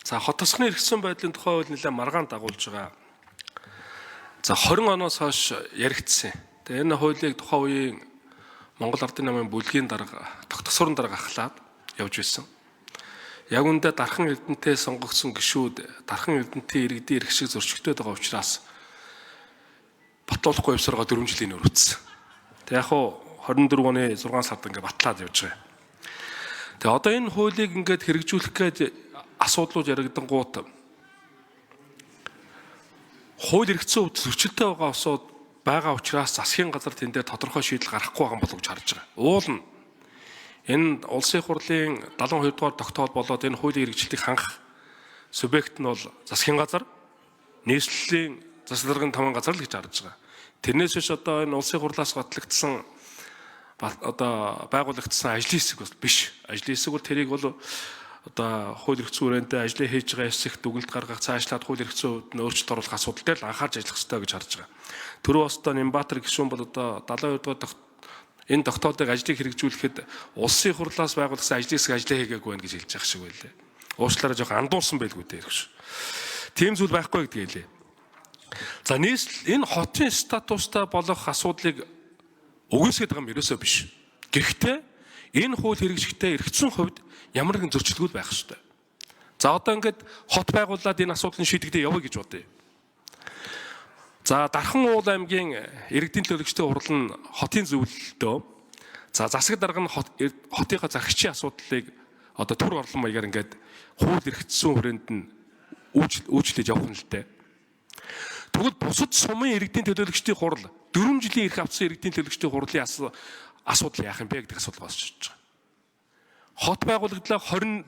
За, хот тосгоны эргэсэн байдлын тухай хууль нэлээд маргаан дагуулж байгаа. За, 20 оноос хойш яригдсан. Тэгээ энэ хуулийг тухайн үеийн Монгол Ардын намын бүлгийн дарга тогтсорон дарга ахлаад явж байсан. Яг үндэ Дархан Эрдэнэтэй сонгогдсон гишүүд Дархан Эрдэнэтийн иргэдийн эрх шиг зөрчигдөд байгаа учраас батлуулахгүй явсаргаа 4 жилийн өрөвдсөн. Тэг яг хуу 24 оны 6 сард ингээ батлаад явж байгаа. Тэгээ одоо энэ хуулийг ингээд хэрэгжүүлэх гээд асуудлууд яригдангуут хууль эрхцэн хувьд зөрчилтэй байгаа осууд байгаа учраас засгийн газар тэн дээр тодорхой шийдэл гаргахгүй байгаа болов уу гэж харж байгаа. Уул нь энэ улсын хурлын 72 дугаар тогтоол болоод энэ хуулийн хэрэгжилтийг хангах субъект нь бол засгийн газар, нийслэлийн засаг даргын таван газар л гэж харж байгаа. Тэрнээс биш одоо энэ улсын хурлаас батлагдсан одоо байгуулагдсан ажлын хэсэг бол биш. Ажлын хэсэг бол тэрийг бол одоо хууль эрх зүйн хүрээндээ ажлыг хийж байгаа хэсэгт дүгнэлт гаргах, цаашлаад хууль эрх зүйн хувьд нь өөрчлөлт оруулах асуудал дээр л анхаарч ажиллах ёстой гэж харж байгаа. Түрүү одоо Нямбатар гишүүн бол одоо 72 дугаар энэ тогтоолыг ажлыг хэрэгжүүлэхэд улсын хурлаас байгуулагдсан ажлын хэсэг ажлаа хийгээгүй байх гэж хэлж байгаа шиг байлээ. Уучлаарай, жоохон андуурсан байлгүй дээ гэж. Тийм зүйл байхгүй гэдгийг хэлээ. За, нийслэл энэ хотын статустай болох асуудлыг үгүйсгээд байгаа юм ерөөсөө биш. Гэхдээ энэ хууль хэрэгжихдээ эргэцсэн хувьд ямар нэгэн зөрчилгүүл байх ёстой. За, одоо ингээд хот байгуулад энэ асуудлыг шийдэгдээ явъя гэж бодъё. За, Дархан уул аймгийн иргэдийн төлөөлөгчдийн хурал нь хотын зөвлөлтөө, за, засаг дарга нь хотынхаа зархичийн асуудлыг одоо төр орлон маягаар ингээд хууль эрхтсэн хүрээнд нь үйлчлэж явах нь л дээ. Тэгвэл бусад сумын иргэдийн төлөөлөгчдийн хурал, 4 жилийн эрх авсан иргэдийн төлөөлөгчдийн хурлын асуудал яах юм бэ гэдэг асуудал болж ирж байгаа. Хот байгуулагдлаа 20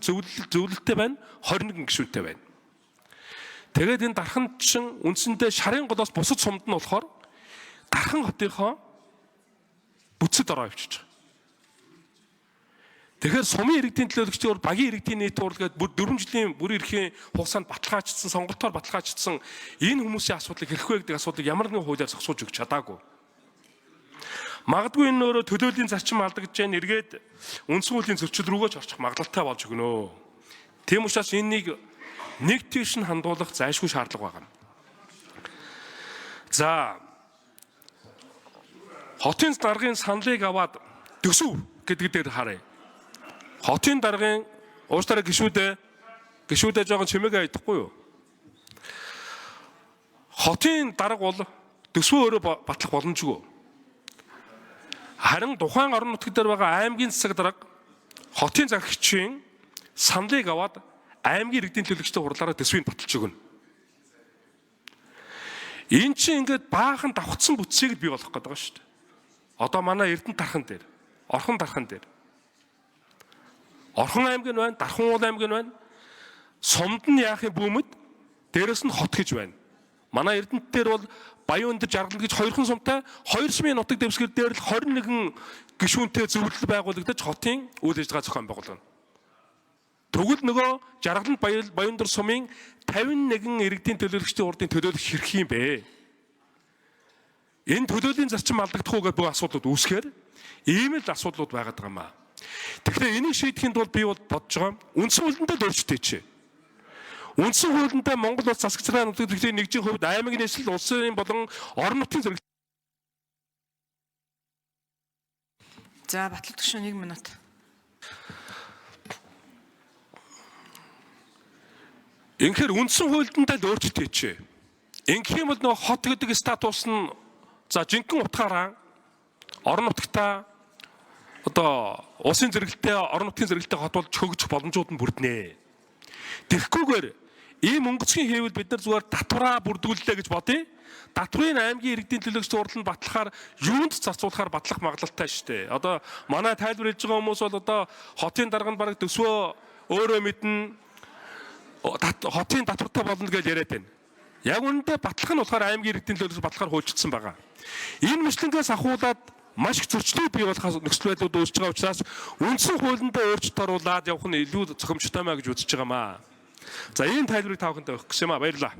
зөвлөлттэй байна, 21 гишүүнтэй байна. Тэгээд энэ Дархан чин үндсэндээ шарын голоос бусад сумд нь болохоор Дархан хотынхоо бүтсэд ороо явчихж байгаа. Тэгэхээр сумын иргэдийн төлөөлөгчдийн хурал, багийн иргэдийн нийт хурал гэдэг бүр 4 жилийн бүр эрхийн хугацаанд баталгаажчихсан, сонголтоор баталгаажчихсан энэ хүмүүсийн асуудлыг хэрэг вэ гэдэг асуудлыг ямар нэгэн хуулиар зогсоож өгч чадаагүй. Магадгүй энэ өөрөө төлөөллийн зарчим алдагдж जैन эргээд үндсэн хуулийн зөрчил рүүгээ ч орчих магадлалтай болж өгнө. Тийм учраас энэнийг нэг тийш нь хандуулах зайлшгүй шаардлага байгаа. За, хотын даргын саналыг аваад төсөв гэдэг дээр харъя. Хотын даргын уучлаарай, гишүүдээ жоохон чимээгээ айдахгүй юу? Хотын дарга бол төсвөө өөрөө батлах боломжгүй. Харин тухайн орон нутаг дээр байгаа аймгийн засаг дарга хотын зархигчийн саналыг аваад аймгийн иргэдийн төлөөлөгчдийн хурлаараа төсвийг баталж өгнө. Энэ чинь ингээд баахан давхцсан бүтцийг бий болгох гэдэг байгаа шүү дээ. Одоо манай Эрдэнэ тархан дээр, Орхон тархан дээр Орхон аймаг нь байна, Дархан уул аймаг нь байна. Сумд нь яах юм бүүмэд, дээрэс нь хот гэж байна. Манай Эрдэнэт дээр бол Баян өндөр жаргал гэж хоёрхан сумтай, хоёр сумын нутаг дэвсгэр дээр л 21 гишүүнтэй зөвлөл байгуулагдаж хотын үйл ажиллагаа зохион байгуулна. Тэгвэл нөгөө жаргаланд Баян өндөр сумын 51 иргэдийн төлөөлөгчдийн урдын төлөөлөх хэрэг юм бэ? Энэ төлөөллийн зарчим алдагдах уу гэдэг бүх асуудлууд үүсгэхээр ийм л асуудлууд байгаад байгаа юм аа. Тэгэхээр энийг шийдэхин тулд би бол бодож байгаа үндсэн хуулиндаа л өөрчлөлт хийчихье. Үндсэн хуулиндаа Монгол улс засаг захиргааны нутаг дэвсгэрийн нэгжийн хувьд аймаг нийслэл улсын болон орон нутгийн зэрэг. За, Батлах гишүүн 1 минут. Инхээр үндсэн хуулиндаа л өөрчлөлт хийчихье. Ингэх юм бол нөгөө хот гэдэг статус нь за жинхэнэ утгаараа орон нутагтаа одоо улсын зэрэгэлтэй, орон нутгийн зэрэгэлтэй хот болж хөгжих боломжууд нь бүрднэ. Тэгэхгүйгээр ийм өнгөцгийн хийвэл бид нар зүгээр татвараа бүрдүүллээ гэж бодъё. Татврын аймгийн иргэдийн төлөөлөгч хурал нь батлахаар юунд зарцуулахаар батлах магадлалтай шүү дээ. Одоо манай тайлбар хэлж байгаа хүмүүс бол одоо хотын дарга нь бараг төсвөө өөрөө мэднэ, хотын татвартай болно гэж яриад байна. Яг үнэндээ батлах нь болохоор аймгийн иргэдийн төлөөлөгч батлахаар хуульчилсан байгаа. Энэ мэтлэнгээс ахуулаад маш их зөрчлүүд бий болох нөхцөл байдлууд үүсэж байгаа учраас үндсэн хуулиндаа өөрчлөлт оруулаад явах нь илүү зохимжтой маа гэж үзэж байгаамаа. За, ийм тайлбарыг та бүхэндээ өгөх гэсэн юм аа. Баярлалаа.